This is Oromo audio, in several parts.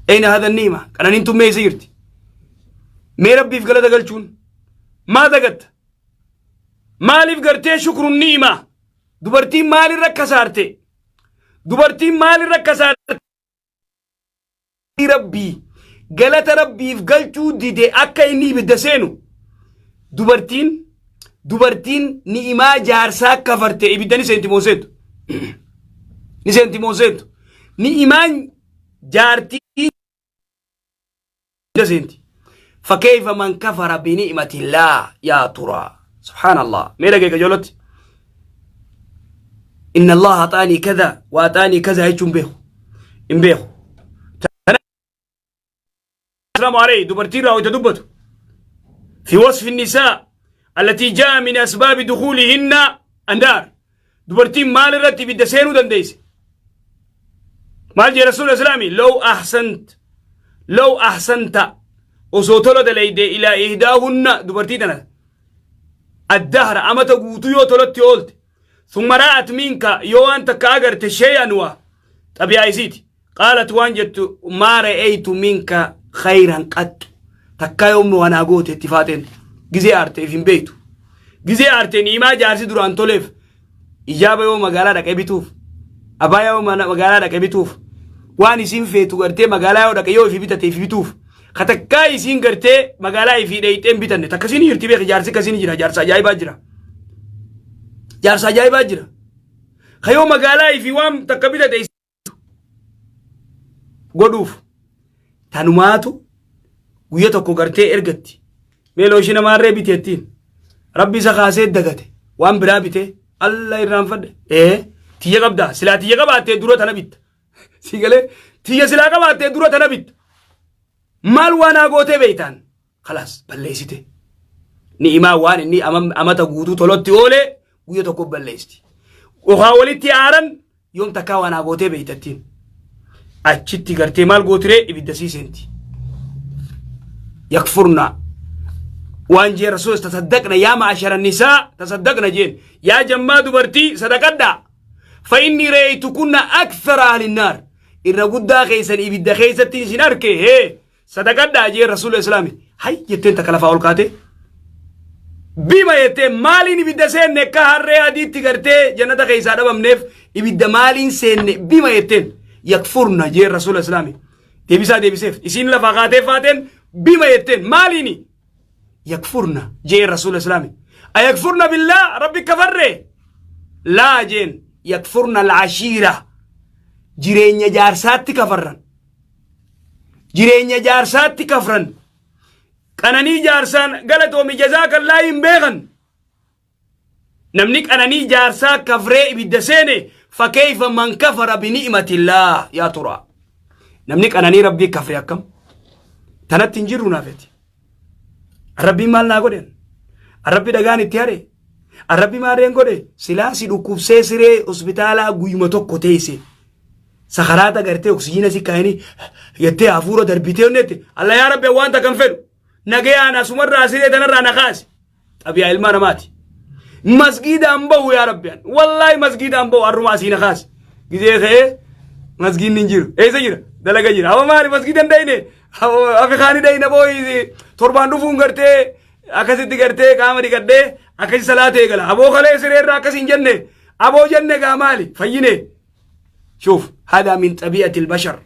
Ayna hada ni'ima? Qananiin tun mee eessa jirti? Mee Rabbiif galata galchuun maa dagatta? Maaliif gartee shukrun ni'ima? Dubartiin maalirra kasaarte? Dubartiin maalirra kasaarte? Rabbii galata Rabbiif galchuu dide akka inni ibidda seenu. Dubartiin ni'imaa jaarsaa kafarte ibidda ni seenti moo seentu? Ni seenti moo seentu? Ni'imaan jaartii ibidda seenti. Fakkeeyfa man kafara bini'matillaa yaa turaa. Subhaanallah. Mee dhageeka ijoollotti. Inna Allaha axaanii kaza wa axaanii kaza jechuun beeku. Hin beeku. Asalaamu alayhi dubartii irraa wayita dubbatu. Fi wasfi nisaa allatii jaa min asbaabi dukuulihinna annaar. Dubartiin maal irratti ibidda seenuu dandeesse? Maal jee Rasuula Islaamii? Low ahsant low ahsanta osoo tola dalayde ilaa ihdaahunna dubartii tana addahra amata guutuu yoo tolatti oolte summa ra'at minka yoo waan takka agarte shee'an waa xabi'aa isiiti qaalat waan jettu maa ra'aytu minka khayran qaxxu takkaa yoomnu waan haa goote itti faaxeen gizee aarte if hin beektu gizee aarte niimaa jaarsi duraan toleef ijaaba yoo magaalaa dhaqee bituuf abaayaa yoo magaalaa dhaqee bituuf waan isiin feetu gartee magaalaa yoo dhaqe yoo ifi bitate ifi bituuf ka takkaa isiin gartee magaalaa ifii dheeyxee hin bitanne takka isiin jirti beeki jaarsi akkasiin jira jaarsa ajaa'ibaa jira jaarsa ajaa'ibaa jira ka yoo magaalaa ifii waan takka bitate godhuuf tanumaatu guyya tokko gartee ergatti mee looshii namaarree biteettiin rabbi isa kaasee dagate waan biraa bitee alla irraanfadhe ee tiyya qabdaa silaa tiyya qabaattee dura tana bitta si galee tiyya silaa qabaattee dura tana bitta maal waan haa gootee beeytaan kalaas balleessite ni'imaa waan inni amata guutuu tolotti oolee guyya tokko balleessiti yookaan walitti aaran yoom takkaa waan haa gootee beeytattiin achitti gartee maal gootiree ibidda sii seenti yakfurna waan jee rasuulis tasaddaqna yaa ma'ashara nisaa tasaddaqna jeen yaa jammaa dubartii sadaqadhaa fa inni reeytu kunna akthara ahli naar irra guddaa keessan ibidda keessatti isin arke hee Sadaqadhaa jee rasuula islaami. Hay jetteen takka lafaa ol kaatee. Bima jettee maaliin ibidda seenne akka harree adiitti gartee jannata keessaa dhabamneef ibidda maaliin seenne bima jetteen yakfurna jee rasuula islaami. Deebisaa deebiseef isiin lafaa kaatee faateen bima jetteen maaliini yakfurna jee rasuula islaami. Ayakfurna billaa rabbi kafarree laa jeen yakfurna al'ashiira jireenya jaarsaatti kafarran. Jireenya jaarsaatti kafran. Qananii jaarsaan galatoomi jazaakallaa hin beekan. Namni qananii jaarsaa kafree ibidda seene fakkeeyfa man kafara bini'matillaa yaa turaa. Namni qananii rabbii kafre akkam? Tanatti hin jirru naafeti. Rabbiin maal naa godhen? Rabbi dhagaan itti hare? Rabbi maarreen godhe? Silaa si dhukkubsee siree hospitaalaa guyyuma tokko teesse. Sakaraata gartee oksijiina si kaayanii jettee hafuura darbitee onnetti alla yaa rabbi waan takka hin fedhu nagayaan asumarraa siree tanarraa na kaasi xabiyaa ilmaa namaati. Masgiidaan bahu yaa rabbi wallaahi masgiidaan bahu har'uma asii na kaasi gizee ka'ee masgiidni hin jiru eessa jira dalaga jira hawa maali masgiida hin dhayne afi kaani dhayna booyi torbaan dhufuun gartee akkasitti gartee qaama dhiqadhee akkasi salaata eegala aboo kalee sireerraa akkas hin jenne aboo jenne gaa maali fayyine. شوف هذا من طبيعة البشر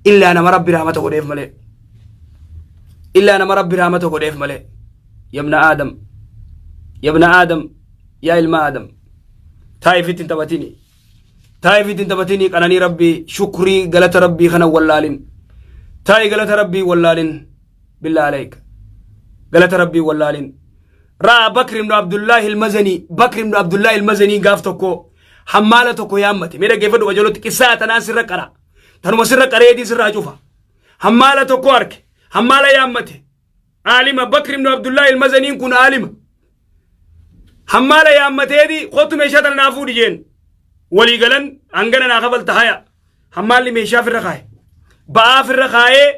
إلا أنا ربي رحمته قديف ملي إلا أنا ربي رحمته قديف ملي يا ابن آدم يا ابن آدم يا ilma آدم تايفت انتبتيني تايفت انتبتيني قناني ربي شكري غلط ربي خنا ولالين تاي غلط ربي ولالين بالله عليك غلط ربي ولالين Ra'a Bakr ibn Abdullahi al-Mazani Bakr ibn Abdullahi al-Mazani gaaf tokko hammaala tokko yaammate. Mee dhaggeeffadhu qajeelootti qissaa tanaan sirra qara. Tanuma sirra qareetii sirraa cufa. Hammaala tokko arke. Hammaala yaammate. Aalima Bakr ibn Abdullahi al-Mazaniin kun aalima. Hammaala yaammateeti kottu meeshaa tana naa fuudhi jeen. Walii galan hangana naa kafalta haya. Hammaalli meeshaa firra kaaye. Ba'aa firra kaayee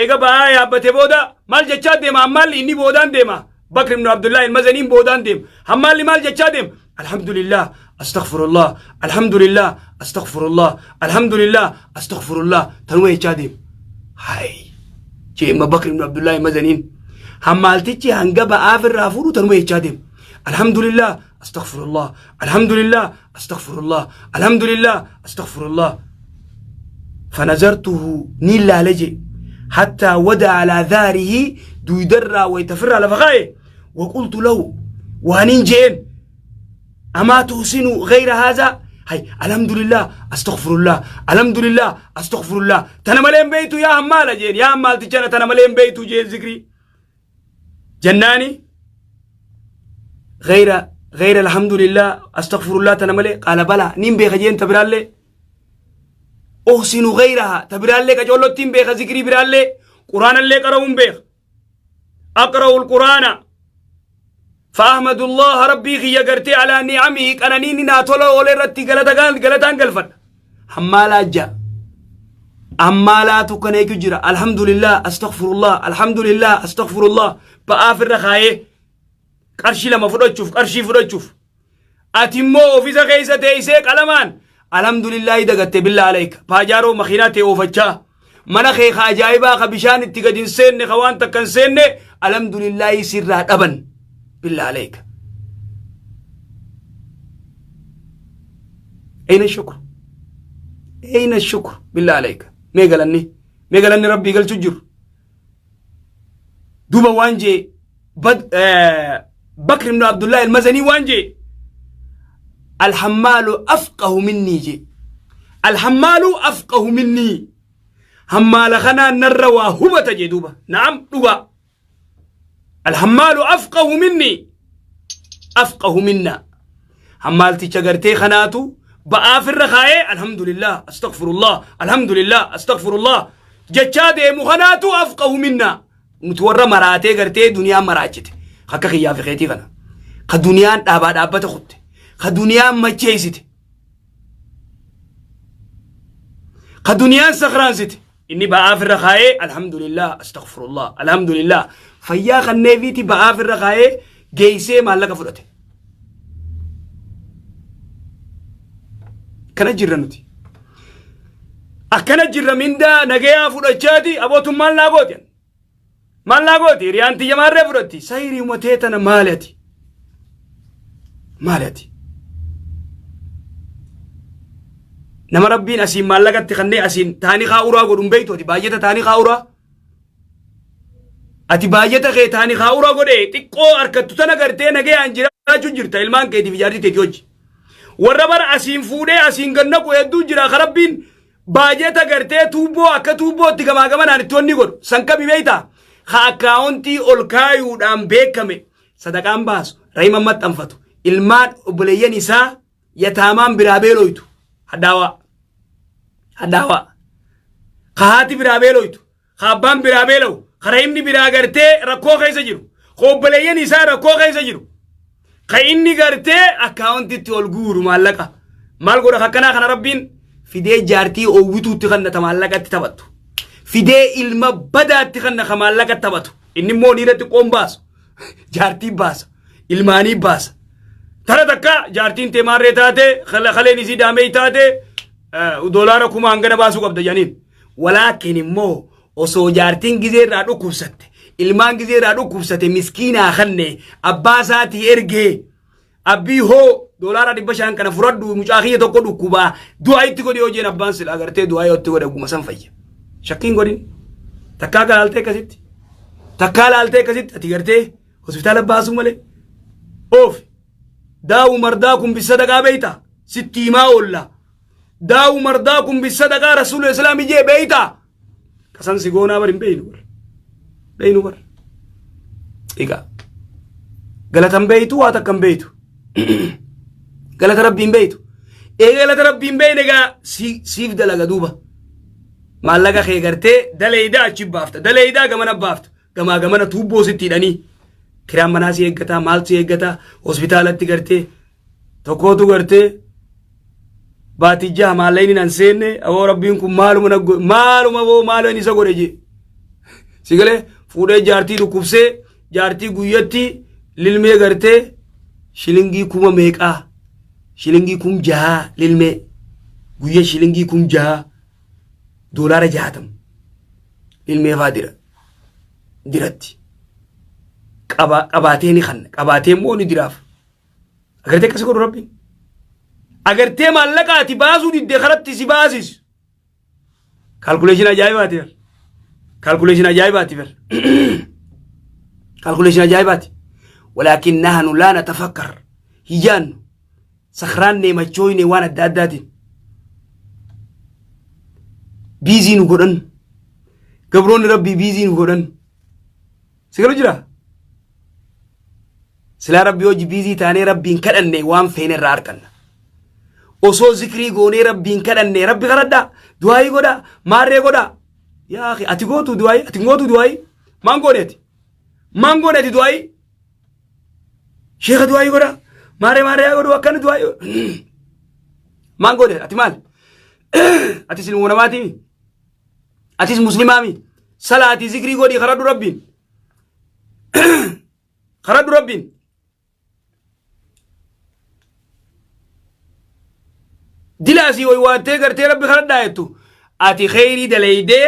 Eega ba'aa yaabbate booda maal jechaa deema hammaalli inni boodaan deema. Bakr ibn Abdullah al-Mazaniin boodaan deema. Hammaalli maal jechaa deema? Alhamdulillah. astaghfirullah, alhamdulillah, astaghfirullah, alhamdulillah, astaghfirullah, tanuma jechaa deema. Hay jeema Bakr ibn Abdullahi Mazaniin hammaaltichi hanga ba'aaf irraa fuudhu tanuma jechaa deema. Alhamdulillah, astaghfirullah, alhamdulillah, astaghfirullah, alhamdulillah, astaghfirullah. فنظرته نيل لالجي حتى ودع على ذاره دويدرا ويتفرع لفغاية وقلت له وهنين جين أما تحسن غير هذا؟ هاي الحمد لله استغفر الله، الحمد لله، استغفر الله، تنملين بيتو يا همالة جين يا همال تجانا تنملين بيتو جين ذكري جناني غير الحمد لله استغفر الله تنملي. قال بلى نيم بيخ جين تبرالي أحسن غيرها تبرالي كجولتين بيخ ذكري برالي قرآن اللي قرأون بيخ أقرأ القرآن فأحمد الله ربي خي قرتي على نعمه كانني ناتولو أولي رتي غلطان قلفن حمالا جا حمالا تكنيك جرا الحمد لله استغفر الله، الحمد لله، استغفر الله. بآفر رخاي قرشي لما فرتشوف قرشي فرتشوف أتمو في زغيسة تيسي قلمان الحمد لله دقت بالله عليك باجارو مخيناتي أوفتشا منخي خاجايبا خبشان اتقدين سن خوان تكن سن الحمد لله سرها أبن بالله عليك. أين الشكر؟ أين الشكر بالله عليك؟ ما قالني ما قالني ربي قال تجر دوبا وانجي بد بكر بن عبد الله المزني وانجي الحمال أفقه مني جي الحمال أفقه مني حمال خنا نروى هو تجدوبا نعم دوبا الحمال أفقه مني أفقه منا حمال تشجرتي خناتو بآفر رخاء الحمد لله استغفر الله، الحمد لله، استغفر الله جتشاد مخناتو أفقه منا متورى مراتي قرتي دنيا مراجت خك خيا في خيتي خنا خدنيا دابا دابا تخط خدنيا مچيست خدنيا سخران ست إني بآفر رخاء الحمد لله استغفر الله، الحمد لله فيا خنيفيتي بآفر رخاء جيسي مالك فرته كنا جرنتي أكنا جر من دا نجيا فرتشاتي أبوتم مال ناقوتي مال ناقوتي ريانتي جمال رفرتي سيري ومتيتنا مالتي مالتي نما ربين أسين مالك تخني أسين تاني خاورا قدوم بيتو أتي باجتا تاني خاورا أتي باجتا خي تاني خاورا قدي تكو أركتو تنا قرتي نجيا أنجرا جرتا إلمان كيدي في جارتي تيجوج وربر أسين فودي أسين قنقو يدو جرا خربين باجتا قرتي توبو أكا توبو تكما كمان أنتوني قد سنكبي بيتا خاكاونتي أولكايو دام بيكمي صدقان باس رأيما ما تنفتو إلمان أبليين نساء يتامان برابيلويتو هداوا هداوا خهاتي برابيلويتو خابان برابيلو خريمني براغرتي ركو خيسا جيرو خوبليين نساء ركو خيسا جيرو خيني غرتي أكاونتي تولغورو مالكا مالغورا خكنا خنا ربين فيدي جارتي أويتو تخنا تمالكا تتبتو فيدي إلما بدا تخنا خمالكا تبتو إني مونيرة تقوم باس جارتي باس إلماني باس ترى تكا جارتين تمارة تاتي خلي نسي دامي تاتي ودولار كوما هنگنا باسو قبض جانين ولكن مو osoo jaartiin gizee irraa dhukkubsatte ilmaan gizee irraa dhukkubsatte miskiinaa kanne abbaa isaatii ergee abbii hoo doolaara 500 kana fudhadhu mucaa kiyya tokko dhukkubaa du'aa itti godhi yoo jeen abbaan silaa agartee du'aa yoo itti godhe guma san fayya shakkiin godhin takkaa galaaltee akkasitti takkaa laaltee akkasitti ati gartee hospitaala baasuu malee oof daawu mardaakum bisadaqaa beeyta sitti himaa oolla daawu mardaakum bisadaqaa rasuula islaamii jee beeyta kasan sigoonaa bar hin beeynu bar beeynu bar egaa galatan beeytu waa takka hin beeytu galata rabbii hin beeytu eega galata rabbii hin beeyne egaa siif dalaga duuba maallaqa kee gartee daleeydaa achi baafta daleeydaa gamana baafta gamaa gamana tuubboo sitti hidhanii kiraan manaa si eeggataa maal si eeggataa hospitaalatti gartee tokkootu gartee baatijjaa maallaqni nan seenne aboo rabbiin kun maaluma na maaluma boo maaluma inni isa godhe jee si galee fuudhee jaartii dhukkubsee jaartii guyyatti lilmee gartee shilingii kuma meeqaa Shilingii 6000 lilmee guyya shilingii 6000 $60 lilmee faa dira diratti. Qaba qabaatee ni kanna qabaatee immoo ni diraaf. Agartee akkasi godhu rabbiin. Agartee maallaqa ati baasuu didde karatti si baasisu. Kaalkuleeshin ajaa'ibaati bar. Kaalkuleeshin ajaa'ibaati bar. Kaalkuleeshin ajaa'ibaati. Walaakin nahnu laa natafakkar. Hin yaannu. Sakraannee machooyne waan adda addaatiin. Biizii nu godhan. Gabroonni rabbii biizii nu godhan. Si galu jira? Silaa rabbii hojii biizii taanee rabbiin kadhanne waan feene irraa arganna. Osoo zikrii goonee rabbiin kadhanne rabbi kadhadhaa, du'aayii godhaa, maarree godhaa. Yaa akhi ati gootu du'aayii, ati hin gootu du'aayii. Maan goone ati? Maan goone ati du'aayii? Sheeka du'aayii godhaa, maarree maarree haa godhu akkana du'aayii. Maan goone ati maal? Ati silmuu namaatiimi? Atis muslimaami? Salaatii zikrii godhii kadhadhu rabbiin. Kadhadhu rabbiin. Dilaasii waywaattee gartee rabbi kadhadhaa jettu ati kheyrii daleeydee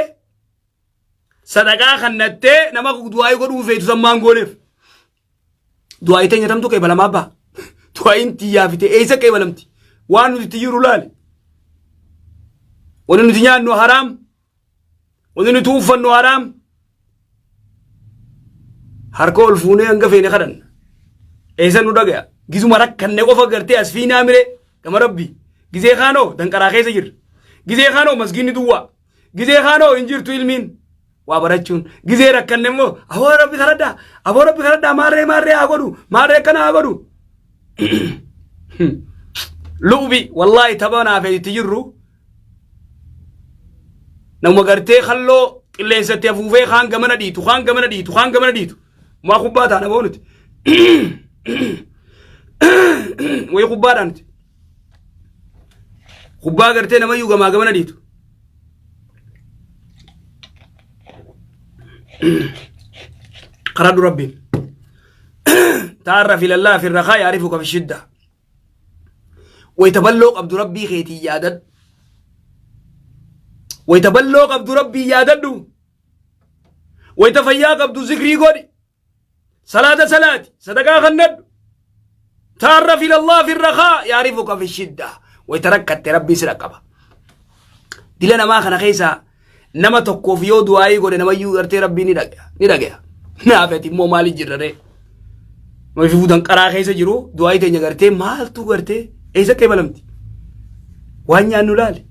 sadaqaa kannattee nama du'aayii godhuu feetu san maan gooneef. Du'aayii teenya tamtu qeebalamaa abbaa. Du'aayiin tiyyaa fite eessa qeebalamti? Waan nuti itti jiru laali. Wanni nuti nyaannu haraam. Wanni nuti uffannu haraam. Harka ol fuunee hanga feene kadhanna. Eessa nu dhagaya? Gizuma rakkanne qofa gartee as fiinaa mire gama rabbi. Gizee kaanoo danqaraa keessa jirra. Gizee kaanoo masgiinni duwwaa. Gizee kaanoo hin jirtu ilmiin. Waa barachuun. Gizee rakkanne immoo aboo rabbi kadhadhaa. Aboo rabbi kadhadhaa maarree maarree haa godhu. Maarree akkana haa godhu. Lu'ubi wallaahi tapha naaf itti jirru Nama gartee kalloo qilleensatti afuufee kaan gamana dhiitu kaan gamana dhiitu kaan gamana dhiitu. Maa kubbaa taana boo nuti. Wayii kubbaadhaa nuti. Kubbaa gartee namayyuu gamaa gamana dhiitu. Karaa rabbiin. Taarra filallaa fi rakaa yaarifu ka fi shidda. Wayita balloo qabdu rabbii keetii yaadadhu. Wayita balloo qabdu rabbii yaadadhu. Wayita fayyaa qabdu zikrii godhi. Salaata salaati. Sadaqaa kannadhu. Taarraf ilallah fi rakaa yaarifuka fi shidda. Wayita rakkatte rabbii si dhaqqaba. Dila namaa kana keessaa nama tokkoof yoo du'aayii godhe namayyuu gartee rabbii ni dhagaya. Ni dhagaya. Naaf ati immoo maaliif jirra ree? Mafi fuutan qaraa keessa jiru du'aayii teenya gartee maaltu gartee eessa qeebalamti? Waan nyaannu laali.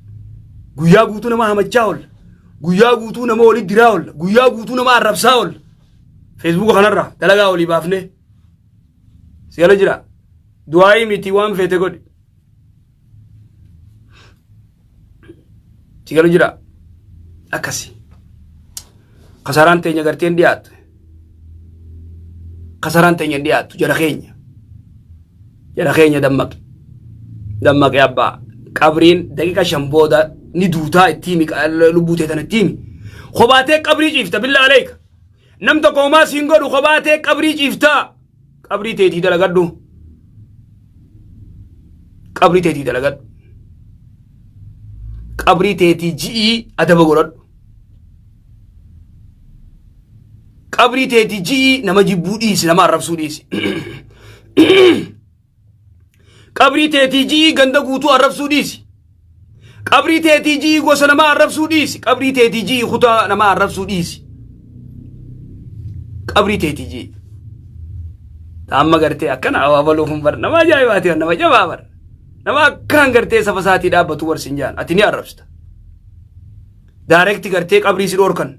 Guyyaa guutuu nama hamachaa oolla. Guyyaa guutuu nama walitti diraa oolla. Guyyaa guutuu nama arrabsaa oolla. Feesbuuka kanarraa dalagaa olii baafnee. Si jala jira. Du'aayii miti waan feete godhi. Si galu jira. Akkasi. Kasaraan teenya gartee hin dhiyaattu. Kasaraan teenya hin dhiyaattu jara keenya. Jara keenya dammaqi. Dammaqi abbaa. Qabriin daqiiqa 5 booda ni duutaa itti himi lubbuu tee tana itti himi. Kophaatee qabrii ciifta billaa aleeka. Nam tokko homaa siin godhu kophaatee qabrii ciiftaa. Qabrii teetii dalagadhu. Qabrii teetii dalagadhu. Qabrii teetii ji'ii adaba godhadhu. Qabrii teetii ji'ii nama jibbuu dhiisi nama arrabsuu dhiisi. Qabrii teetii ji'ii ganda guutuu arrabsuu dhiisi. Qabrii teetii ji'ii gosa namaa arrabsuu dhiisi. Qabrii teetii ji'ii kutaa namaa arrabsuu dhiisi. Qabrii teetii ji'ii. Amma gartee akkana abaluu kun bar nama ajaa'ibaati nama jabaa bar. Nama akkaan gartee saba isaatii dhaabbatu bar sin jaan ati ni arrabsita. Daarekti gartee qabrii si dhoorkan.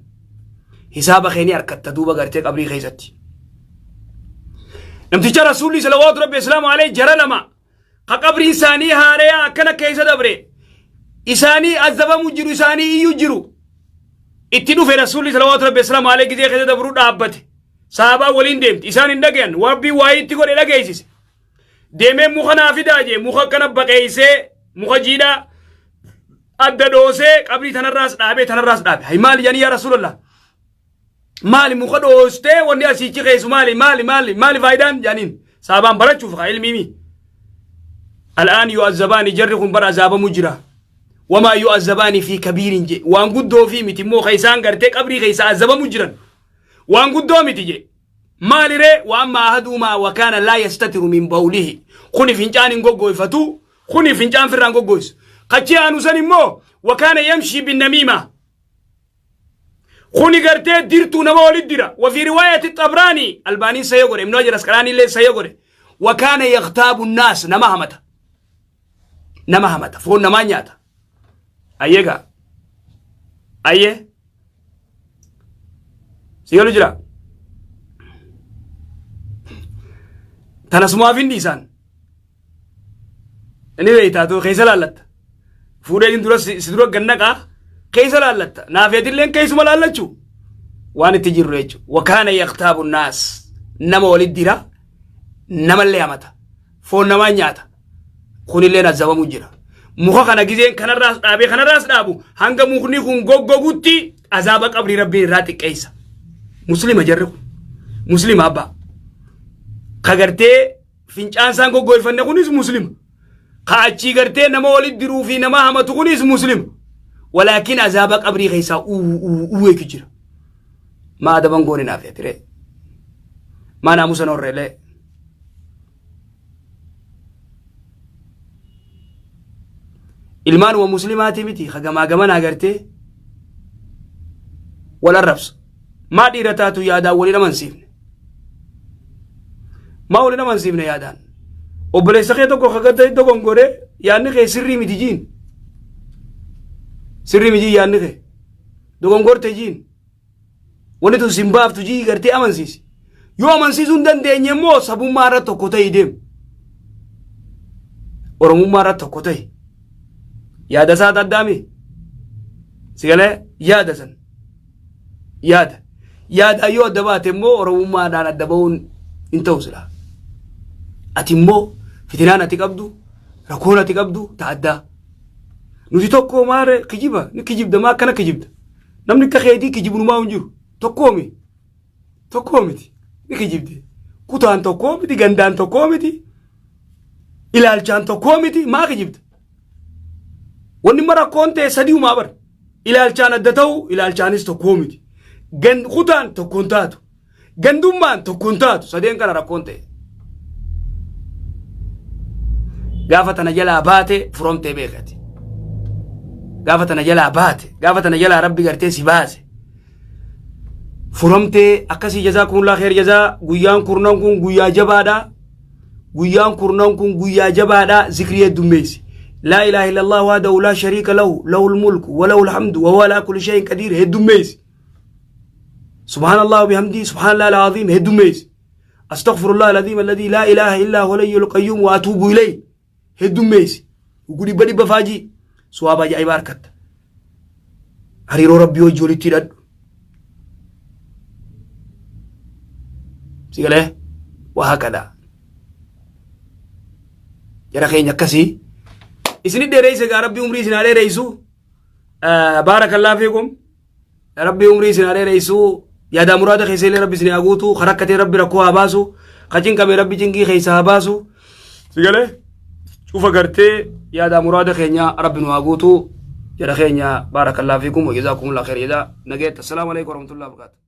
Hisaaba kee ni harkatta duuba gartee qabrii keessatti. Namticha Rasuulli salawaatu rabbi islaamu alayhi jara lama ka qabriin isaanii haareyaa akkana keessa dabre isaanii azabamu jiru isaanii iyyuu jiru itti dhufe Rasuulli salawaatu rabbi islaamu alayhi gizee keessa dabruu dhaabbate sahabaa waliin deemti isaan hin dhagayan rabbii waa'ee itti godhe dhageessise deemee muka naa fidaa jee muka akkana baqeessee muka jiidhaa adda dhoosee qabrii tanarraas dhaabee tanarraas dhaabe hay maali jedhanii yaa Rasuulallah Maali muka dhoostee wanni asiichi keessu maali maali maali maali faayidaan jedhaniin saabaan barachuuf kaa ilmiimi. Al'aan yu'azzabaani, jarri kun bara azaabamu jira. Wamaa yu'azzabaani fi kabiirin je, waan guddoo fi miti immoo ka isaan gartee qabrii keessa azabamu jiran waan guddoo miti je. Maaliree? Waan maa ahaduumaa wakaana laa yastatiru min bawlihi, kuni fincaan hin goggoyfatu, kuni fincaan firraan goggoysu. Kachi aanu san immoo wakaana yamshii binnamiima, kuni gartee dirtuu nama walit dira. Wa fi riwaayati Xabraanii, Albaaniin sayya godhe, Ibnu Hajar Asqalaanii illee sayya godhe, wakaana yaktaabu naas, nama hamata, nama hamata, foon namaa nyaata. Ayyeegaa ayyee si galu jira. Tana sumaaf hin dhiisaan inni beeytaatu keessa laallatta. Fuudhee dura si dura gannaqaa keessa laallatta. Naafeetilleen keessuma laallachuu waan itti jirru jechuudha. Wakaana yaktaabu naas, nama walit dira, namallee hamata, foon namaa nyaata. Kunilleen azabamu jira. Muka kana gizeen kanarraas dhaabee kanarraas dhaabu, hanga mukni kun goggogutti azaaba qabrii Rabbiin irraa xiqqeessa. Muslima jarri kun, muslima abbaa. Ka gartee fincaan isaan goggoyfanne kunis muslima. Ka achii gartee nama walit diruu fi nama hamatu kunis muslima. Walaakin azaaba qabrii keessaa uu eeku jira. Maa adaban goone naaf yatiree. Maa naamusa noorreelee. Ilmaanuma muslimaatii miti ka gamaa gamanaa gartee wal arrabsu. Maa dhiira taatu yaadaan waliin amansiifne? Maa waliin amansiifne yaadaan? Obboleessa kee tokko ka gartee dogongoree, yaadni kee sirrii miti jiin. Sirrii miti, yaadni kee dogongorte jiin. Wanni tun sin baaftu jii gartee amansiisi. Yoo amansiisuu hin dandeenye immoo sabummaa irra tokko ta'ii deemu. Oromummaa irra tokko ta'i. Yaada isaa addaami. Si galee yaada san. Yaada. Yaada yoo adda baate immoo oromummaadhaan adda ba'uun hin ta'u silaa. Ati immoo fitinaan ati qabdu, rakkoon ati qabdu ta addaa. Nuti tokko maare kijiba ni kijibda, maa akkana kijibda? Namni akka keetii kijibunumaa hin jiru. Tokkoomi. Tokkoo miti. Ni kijibde. Kutaan tokkoo miti, gandaan tokkoo miti, ilaalchaan tokkoo miti, maa kijibda? Wanni mara rakkoon ta'e sadiumaa bara. Ilaalchaan adda ta'u, ilaalchaanis tokkoo miti. Kutaan tokkoon taatu. Gandummaan tokkoon taatu. Sadeen kana rakkoon ta'e. Gaafa tana jalaa baate furamtee beekati. Gaafa tana jalaa baate, gaafa tana jalaa Rabbi gartee si baase. Furamtee akkasii. Jazaakumullah kheer jazaa. Guyyaan kurnan kun guyyaa jabaadha. Guyyaan kurnan kun guyyaa jabaadha. Zikrii heddummeessi. Laa ilaaha illallah wahdahu laa shariika lahu, lahul mulku wa lahul hamdu wa huwa alaa kulli shay'in qadiir heddummeessi. Subhaanallah wa bihamdii, subhaanallah al-aziim heddummeessi. Astaghfirullah al-aziim alladhii laa ilaaha illaa huwa al-hayyul qayyuum wa atuubu ilayhi heddummeessi. Ugu dhibba dhibba faajii suwaaba ajaa'ibaa harkatta. Hariiroo Rabbii wajji walitti hidhadhu. Si galee waa hakadha. Jara keenya akkasii. Isinit dheereessa egaa, Rabbii umrii isin haa dheereessu. Baarakallah fiikum. Rabbii umrii isin haa dheereessu. Yaadaa muraada keessa illee Rabbi isin haa guutu. Ka rakkatee Rabbi rakkoo haa baasu. Ka cinqame Rabbi cinqii keessa haa baasu. Si galee cufa gartee yaadaa muraada keenya Rabbi nu haa guutu. Jara keenya, baarakallah fiikum wa jazaakumullah khair jazaa. Nageetta. Assalaamu alaikum warahmatullahi wabarakatuh.